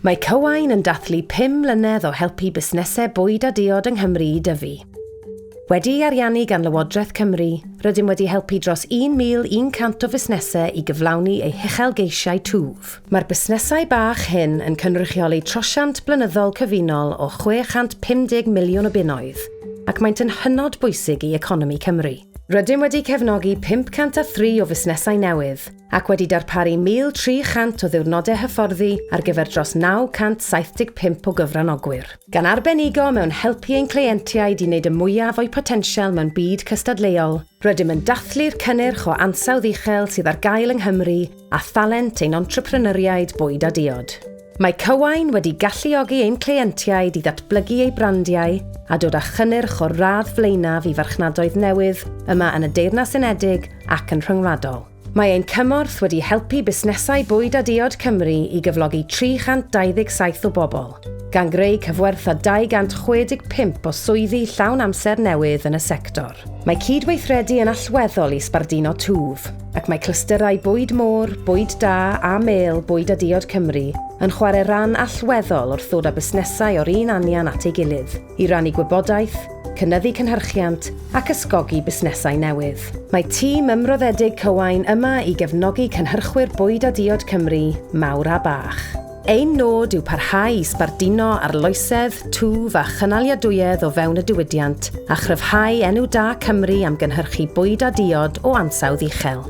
Mae Cywain yn dathlu 5 mlynedd o helpu busnesau bwyd a diod yng Nghymru i dyfu. Wedi'i ariannu gan Lywodraeth Cymru, rydym wedi helpu dros 1,100 o fusnesau i gyflawni eu huchelgeisiau twf. Mae'r busnesau bach hyn yn cynrychioli trosiant blynyddol cyfunol o 650 miliwn o bunnoedd, ac maent yn hynod bwysig i economi Cymru. Rydym wedi cefnogi 503 o fusnesau newydd, ac wedi darparu 1,300 o ddiwrnodau hyfforddi ar gyfer dros 975 o gyfranogwyr. Gan arbenigo mewn helpu ein cleientiaid i wneud y mwyaf o'u potensial mewn byd cystadleuol, rydym yn dathlu'r cynnyrch o ansawdd uchel sydd ar gael yng Nghymru a thalent ein entrepreneuriaid bwyd a diod. Mae Cywain wedi galluogi ein cleientiaid i ddatblygu eu brandiau a dod â chynnyrch o'r radd flaenaf i farchnadoedd newydd yma yn y Deyrnas Unedig ac yn rhyngwladol. Mae ein cymorth wedi helpu busnesau bwyd a diod Cymru i gyflogi 327 o bobl, gan greu cyfwerth â 265 o swyddi llawn amser newydd yn y sector. Mae cydweithredu yn allweddol i sbarduno twf, ac mae clystyrau bwyd môr, bwyd da a mêl bwyd a diod Cymru yn chwarae rhan allweddol wrth ddod â busnesau o'r un anian at ei gilydd, i rannu gwybodaeth, cynyddu cynhyrchiant ac ysgogi busnesau newydd. Mae tîm ymroddedig Cywain yma i gefnogi cynhyrchwyr bwyd a diod Cymru, mawr a bach. Ein nod yw parhau i sbarduno arloesedd, twf a chynaliadwyedd o fewn y diwydiant a chryfhau enw da Cymru am gynhyrchu bwyd a diod o ansawdd uchel.